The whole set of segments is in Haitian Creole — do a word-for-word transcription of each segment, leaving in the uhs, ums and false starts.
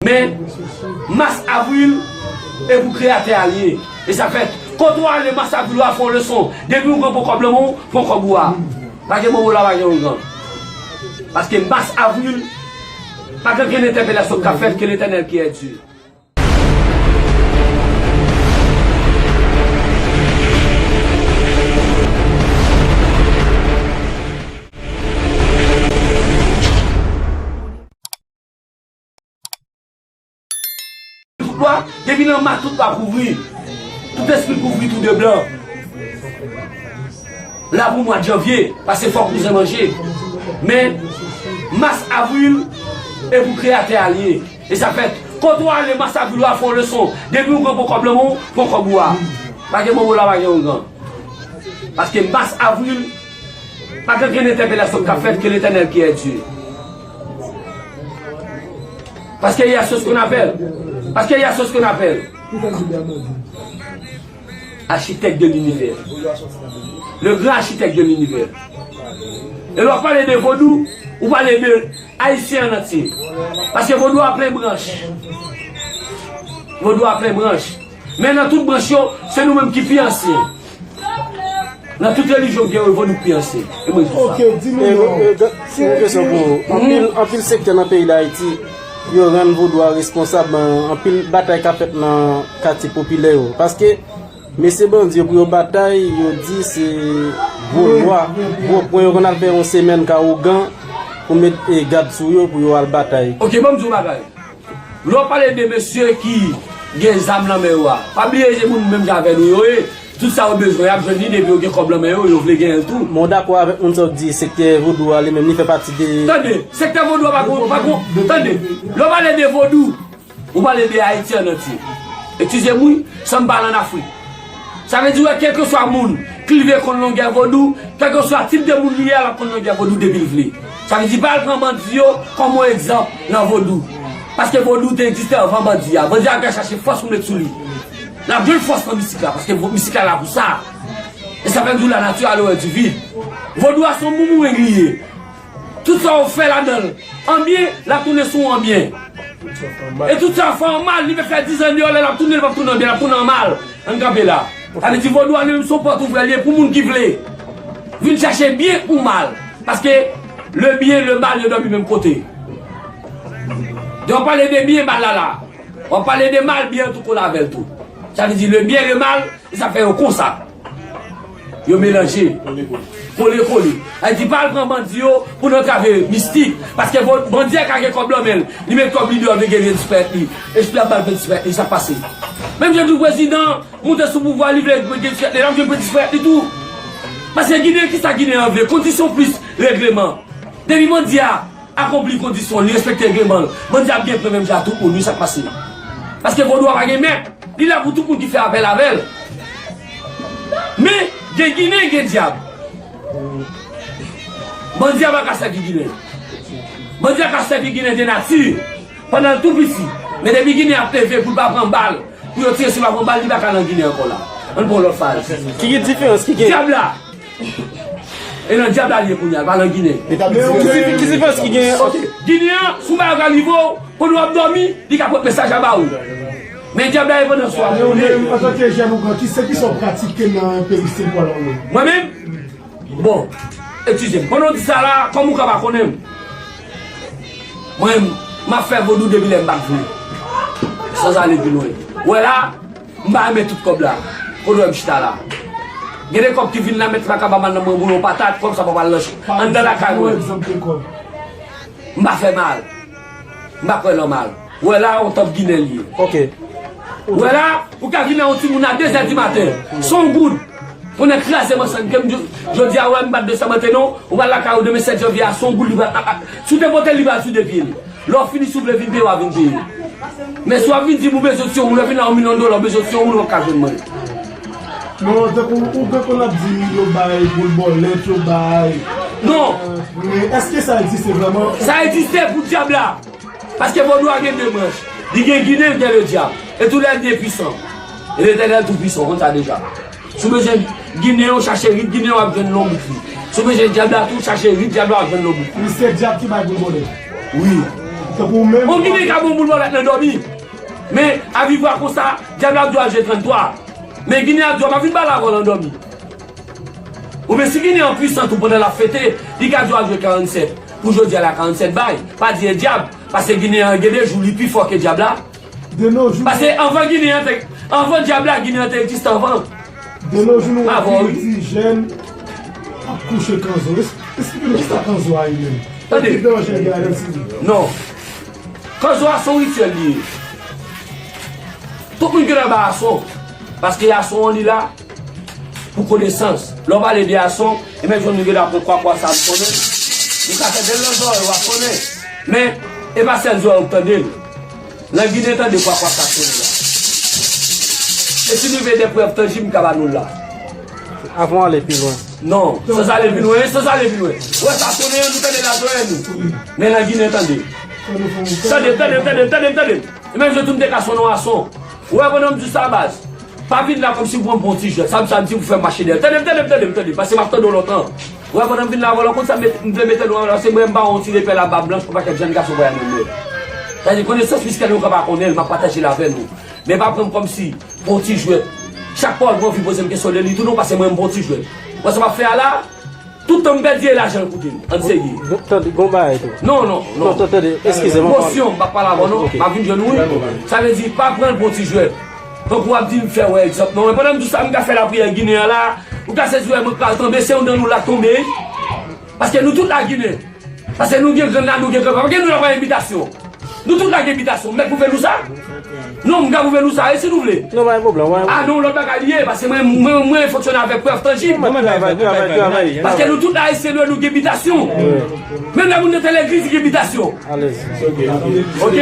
Men, mas avril, e pou Kreyatè a l ye. E sa fèt. Kote w ale mas avril, w a fè yon leson. Depi w gen bon kòb nan men w, pran kòb ou a. Pa gen bobo la, pa gen ougan. Paske mas avril, pa gen okenn entèpelasyon k ap fèt, ke Letènèl ki è Dye. Tout lwa, depi nan ma tout lwa kouvri. Tout espri kouvri tou de blan. La pou mwa janvye, paske fò kouzen manje. Men, mas avril, e pou Kreyatè a l ye. E sa fèt. Kote w ale mas avril, w a fè yon leson. Depi w gen bon kòb nan men w, pran kòb ou a. Pa gen bobo la, pa gen ougan. Paske mas avril, pa gen okenn entèpelasyon k ap fèt, ke Letènèl ki è Dye. Parce qu'il y a ce qu'on appelle, parce qu'il y a ce qu'on appelle architecte de l'univers. Le grand architecte de l'univers. E lè w pale de vodou, ou pale de Ayisyen an antye. Paske vodou a plen branch. Vodou a plen branch. Men nan tout branch yo, se nou menm ki pi ansyen. Nan tout relijyon k gen yo, vodou k pi ansyen. E mwen di sa. Ok, di nou non. E, e, ga-, ti yon kesyon pou ou. Anpil, anpil sektè nan peyi Dayiti, yo rann vodou a responsab nan anpil batay k ap fèt nan katye popilè yo. Paske, mesye bandi yo pou yo batay, yo di se gwo lwa, gwo pwen, yo konn al fè yon semèn ka ougan pou met, e, gad sou yo, pou yo al batay. Ok, ban m di w yon bagay. Lè w pale de mesye ki gen zam nan men yo a, pa bliye se moun menm jan avè nou yo ye. Tout sa yo bezwen, y ap jwenn li depi yo gen kòb nan men yo, yo vle genyen l tou. Men w dakò avèk moun sa w di sektè vodou a li menm li fè pati de... Tande, sektè vodou a pa gon, pa gon, tande, lè w pale de vodou, ou pale de Ayiti an antye. Eskize m wi, san m pale ann Afrik. Sa vle di wè kèlkeswa moun ki rive konn longè vodou, kèlkeswa tip de moun li ye a, l ap konn longè vodou depi l vle. Sa vle di pa al pran bandi yo kòm yon egzanp nan vodou. Paske vodou te egziste anvan bandi a. Bandi a gen chache fòs pou met sou li. L ap jwenn fòs nan mistik la, paske vo-, mistik la la pou sa. E sa fè m di w la nature a l'horreur du vide. Vodou a se yon boomerang li ye. Tout sa w fè ladan l, an byen, l ap tounen sou w an byen. E tout sa w fè an mal, li vle fè diz an deyò, lè l ap tounen, li p ap tounen an byen, l ap tounen an mal. Ann kanpe la. Sa vle di vodou a li menm se yon pòt ouvè li ye pou moun ki vle vin chache byen ou mal. Paske le byen, le mal, yo dòmi menm kote. Lè w pale de byen, mal la la. W ap pale de mal, byen an tou kole avè l tou. Sa vle di le byen, le mal, e sa fè yo konsa. Yo melanje. Kole kole. Sa vle di pa al pran bandi yo pou n antrave mistik. Paske vo-, bandi a ka gen kòb nan men l. Li met kòb li deyò, vle gen disparèt li. Espri ap ba l disparèt li, sa k pase. Menm jan tou prezidan moute sou pouvwa, li vle gen disparèt li, l ap jwenn disparèt li tou. Paske Ginen, kisa Ginen an vle? Kondisyon plis regleman. Depi bandi a akonpli kondisyon, li respekte regleman l. Bandi ap gen pwen menm jan ak tout moun, wi, sa k pase. Paske vodou a pa gen mèt. Li la pou tout moun ki fè apèl avè l. Men, gen Ginen, gen dyab. Bandi a pa ka sèvi Ginen. Bandi a ka sèvi Ginen de nati. Pandan l tou piti. Men depi Ginen ap leve pou l pa pran bal, pou yo tire sou l pa pran bal, li pa ka nan Ginen ankò la. Ann pran yon lòt faz. Ki, ki diferans ki gen? Dyab la! E nan dyab la li ye kounye a, l pa nan Ginen. Men ki, ki diferans ki gen? Ok. Ginen an, si yon bagay ka rive w, pandan w ap dòmi, li ka pote mesaj la ba ou. Men dyab la e pandan swa. Men ou menm, antanke jèn ougan, ki se ki sa w pratike nan peyi Sen Pòl la ou menm? Mwen menm? Bon, eskize m. Pandan w di sa la, kòm ou ka pa konnen m, mwen, m ap fè vodou depi lè m pa t vle. San ale pi lwen. Ou wè la, m pa renmen tout kòb la. Kote w wè m chita la? Gen de kòb ki vin la, mèt pa ka ba m al nan mwen boule yon patat, kòb sa pa pral nan ch-, anndan lakay mwen. M pa fè mal. M pa kwè nan mal. Ou wè la, yon tanp Ginen li ye. Ok. Ou wè la, ou ka vin nan yon timoun a de zè di maten. Se yon goud. Konnen kraze m ansanm ke m, jodi a, wè m bat de sa maten non. Ou pral lakay ou demen sèt janvye a, se yon goud li pral, a, a, si w te pote l, li pral sou de pye l. Lè w fini, si w vle vin peye, w a vin peye. Men si w ap vin di m ou bezwen tiye yon moun, lè w vin la yon milyon dola, ou bezwen tiye yon moun, w ap ka jwenn mwen. Non, tankou ou gen konn ap di yo bay boul bòlèt, yo bay. Non. Men èske sa egziste vrèman? Sa egziste pou dyab la. Paske vodou a gen de branch. Li gen Ginen, li gen le dyab. E tou lè de pwisan. E Letènèl tou pwisan, w konn sa deja. Si w bezwen Ginen, w chache rit Ginen, w ap jwenn lonbrit li. Si w bezwen dyab la tou, chache rit dyab la, w ap jwenn lonbrit li. Li se dyab ki bay boul bòlèt. Wi. Tankou menm. On Ginen ka bon boul bòlèt nan dòmi. Men, a vivwa konsa, dyab la ap di w al jwe tranntwa. Men Ginen ap di w pa vin bal avè w nan dòmi. Oubyen si Ginen an pwisan tou pandan l ap fete, li ka di w al jwe karannsèt. Pou jodi a la karannsèt bay, pa di e dyab, paske Ginen an gen de jou li pi fò ke dyab la. De nos jours. Paske anvan Ginen an te, anvan dyab la, Ginen an te egziste anvan. De nos jours, nou wè pil ti jèn ap kouche kanzo. Es-, esplike nou kisa kanzo a ye menm. Tande. Ki danje gen ladan, silvouplè? Non. Kanzo a se yon rityèl li ye. Tout moun gen anba ason. Paske ason an li la pou konesans. Lè w pale de ason, e menm jan nou gen la pran kwakwa sa m konnen. Nou ka fè de l nan zòrèy w ap konnen. Men, e pa sèl zòrèy w tande l. Nan Ginen tande kwakwa sa sone la. E si nou vle de prèv tanjib, m ka ba nou l la. Avan w ale pi lwen. Non, sans ale pi lwen, sans ale pi lwen. Wè sa sone an, nou tande l a zòrèy nou. Men nan Ginen tande. Tande, tande, tande, tande, tande. E menm jan tou m te ka sonnen w ason. Ou wè pandan m di sa baz. Pa vin la kòmsi pou pran yon ti jwèt. Sa m, sa m di pou fè m mache dèyè. Tande m, tande m, tande m, tande m. Paske m ap tande w lontan. Ou wè pandan m vin la avè w la, konn sa m met, m vle mete nou anlè, se mwen m ba w yon ti lepèl a bab blanch, yon pakèt jèn gason pa menm mwen. Sa di konesans miskèl nou ka pa konnen l, m ap pataje l avè nou. Men pa pran m kòmsi pou yon ti jwèt. Chak pawòl mwen anvi poze m kesyon de li tou non, paske mwen m pa yon ti jwèt. Ou wè sa m ap fè a la? Tout tan m pèdi e lajan l koute m. Ann serye. Bon, tande, gon bagay tou. Non, non, non. Non, tande, eskize m. Mosyon, m p ap pale avè w non. Ok. M ap vin jwenn ou wi. Sa vle di, pa pran l pou yon ti jwèt. Tankou w ap di m fè wè egzanp. Non, men pandan m di sa, m ka fè lapriyè Ginen an la. Ou ka sezi wè mwen pral tonbe, se yon nan nou la k tonbe. Paske nou tout la Ginen. Paske nou gen grann la, nou gen grann papa. Paske nou la pa gen bitasyon. Nou tout la gen bitasyon. M mèt pwouve nou sa? Non, m ka pwouve nou sa, e si nou vle? Non, pa gen pwoblèm, pa gen pwoblèm. A non, lòt bagay li ye, paske mwen, mwen, mwen fonksyone avèk prèv tanjib. Mwen travay, travay, travay. Paske nou tout la, Ayisyen nou, nou gen bitasyon. Wi. Menm lè moun nan te legliz, li gen bitasyon. Alèz. Ok?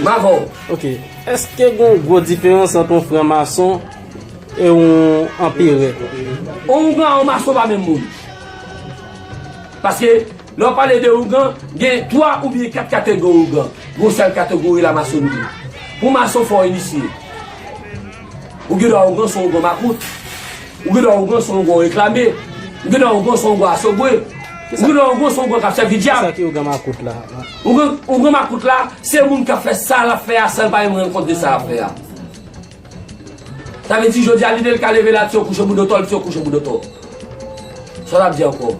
M avè w. Ok. Èske gen yon gwo diferans ant yon franmason e yon anperè? Yon ougan a yon mason pa menm moun. Paske, lè w pale de ougan, gen twa oubyen kat kategori ougan. Gon sèl kategori la masonri. Pou mason, fò w inisye. Ou gen dwa ougan se yon ougan makout. Ou gen dwa ougan se yon ougan reklame. Ou gen dwa ougan se yon ougan asogwe. Ou gen dwa ougan se yon ougan k ap sèvi dyab. Kisa ki ougan makout la? Ougan, ougan makout la, se moun k ap fè sa l ap fè a san l pa menm rann kont de sa l ap fè a. Sa vle di, jodi a, lide l ka leve la, ti yo kouche bouda w, ti yo kouche bouda w. Sa w t ap di ankò?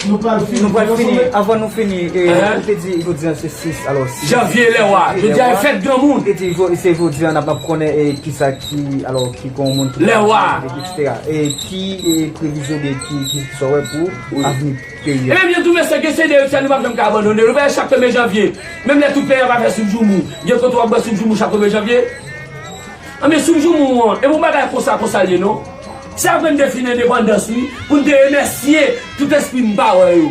Nou pral fini. Nou pral fini. Anvan nou fini, e, ou te di jodi a se sis, alò, sis janvye, lè w a. Jodi a e fèt granmoun. Ou te di jo-, se jodi a n ap, ap konnen, e, kisa ki, alò, ki granmoun ki, lè w a, etsetera. E ki, e, previzyon de ki, ki sa w wè pou avni peyi a? Ebyen, byen tou, mesye, ke se de yo, nou p ap janm ka abandone. Nou wè chak premye janvye, menm lè tout peyi a pa fè soup joumou, gen kote w ap bwè soup joumou chak premye janvye? Anben, soup joumou an, e pou bagay konsa, konsa l ye, non? Se ap rann defi endepandans, wi, pou n te remèsye tout espri n pa wè yo.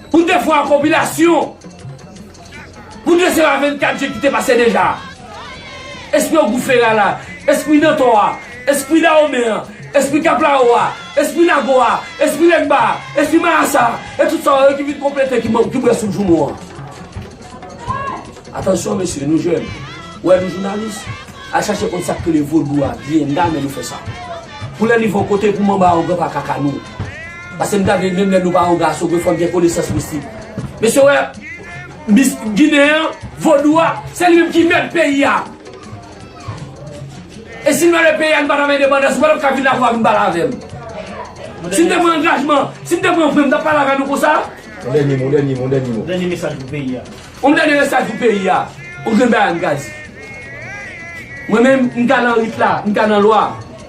Pou n te fè yon konpilasyon. Pou n te se pa vennkat je ki te pase deja. Espri Ogou Fera la, espri Nantò a, espri Dawomen an, espri Kaplawo a, espri Nago a, espri Legba a, espri Marasa a, e tout sa yo ki vin konplete, ki, ki bwè soup joumou an. Atansyon, mesye, nou jèn. Ou wè nou jounalis? Al chache konn sa k rele vodou a byen, n ta renmen nou fè sa. Pou lè li vin yon kote pou manba ougan pa kaka nou. Paske m ta vle menm lè nou pa ougan asogwe, fò n gen konesans mistik. Mesye, w wè, mis-, Ginen an, vodou a, se li menm ki mèt peyi a. E si n mèt peyi a, n pa t ap endepandans, ou pa t ap ka vin la pou w vin pale avè m. Si m te pran angajman, si m te pran frè m, m t ap pale avè nou konsa? Yon dènye mo, dènye mo, dènye mo. Dènye mesaj pou peyi a. Yon dènye mesaj pou peyi a. Yon grenn bagay m ka di. Mwen menm, m ka nan rit la, m ka nan lwa.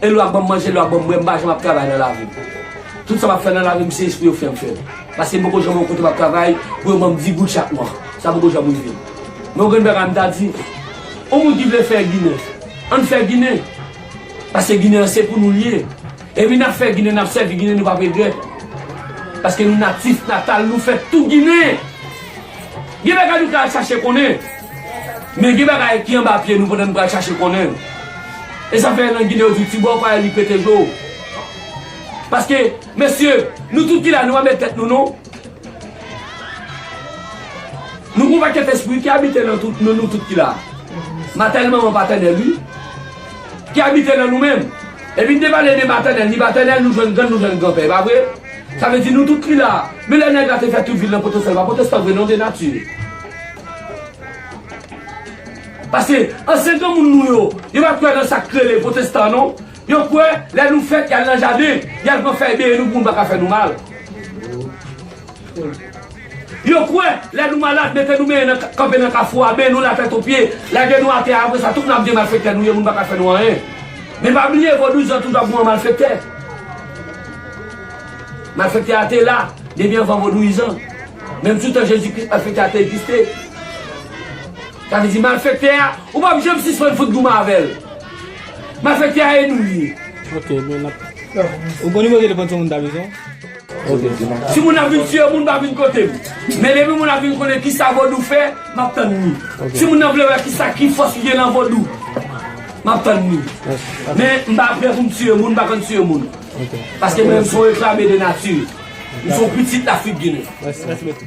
E lwa ban m manje, lwa ban m bwè, m pa janm ap travay nan lavi m. Tout sa m ap fè nan lavi m, se espre yo fè m fè l. Paske m poko janm wè yon kote m ap travay, pou yo ban m dis goud chak mwa. Sa poko janm rive m. Men yon grenn bagay m ta di, yon moun ki vle fè Ginen, ann fè Ginen. Paske Ginen an se pou nou l ye. Epi n ap fè Ginen, n ap sèvi Ginen, nou p ap regrèt. Paske nou natif natal, nou fèt tou Ginen. Gen bagay nou ka al chache konnen. Men gen bagay ki anba pye nou pandan nou pral chache konnen. E sa fè nan Ginen yo di ti bò pa li pete je w. Paske, mesye, nou tout ki la, nou pa met tèt nou non. Nou gon pakèt espri ki abite nan tout, nan nou tout ki la. Matènèl, manman patènèl, wi. Ki abite nan nou menm. Epi n te pale de matènèl, ni patènèl, nou jwenn grann, nou jwenn granpè, e pa vre? Sa vle di nou tout ki la. Men lè nèg la te fè tout vi l nan Pòtoprens, se pa pwotestan vre non, de nati. Paske ansyen granmoun nou yo, yo pa t kwè nan sa k rele pwotestan non. Yo kwè lè nou fèt, y al nan jaden, y al pran fèy benyen nou pou moun pa ka fè nou mal. Yo kwè lè nou malad, mete nou benyen nan, kanpe nan kafou a, benyen nou latèt o pye, lage nou atè a, apre sa tout n ap vye malfektè nou ye, moun pa ka fè nou anyen. Men pa bliye, vodouyizan toujou ap goumen malfektè. Malfektè a te la depi anvan vodouyizan. Menm sou tan Jezi Kris, malfektè a te egziste. Sa vle di malfektè a, ou p ap janm sispann fout goumen avè l. Malfektè a e nou l ye. Ok, men n ap. Ou konn nimewo telefòn si moun ta bezwen? Ok. Si moun nan vin tiye moun, pa vin kote m. Men depi moun nan vin konnen kisa vodou fè, m ap tann li. Ok. Si moun nan vle wè kisa ki fòs ki gen nan vodou, m ap tann li. Ok. Men m pa prè pou m tiye moun, m pa konn tiye moun. Ok. Paske mwen menm se yon reklame de nati. M se yon pitit Lafrik Ginen. Mèsi. Mèsi, mèsi.